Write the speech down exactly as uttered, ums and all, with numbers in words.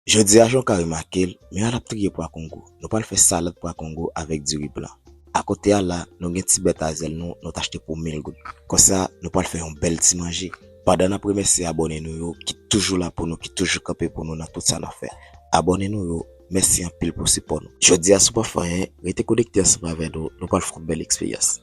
Jodi a, jan w ka remake l, men al ap triye pwa kongo. Nou pral fè salad pwa kongo avèk diri blan. Akote a la, nou gen ti bèt a zèl nou, nou t achte pou mil goud. Konsa, nou pral fè yon bèl ti manje. Pandan n ap remèsye abòne nou yo, ki toujou la pou nou, ki toujou kanpe pou nou nan tout sa n ap fè. Abòne nou yo, mèsi anpil pou sipò nou. Jodi a, si w pa fè anyen, rete konekte ansanm avè nou, nou pral fè yon bèl eksperyans.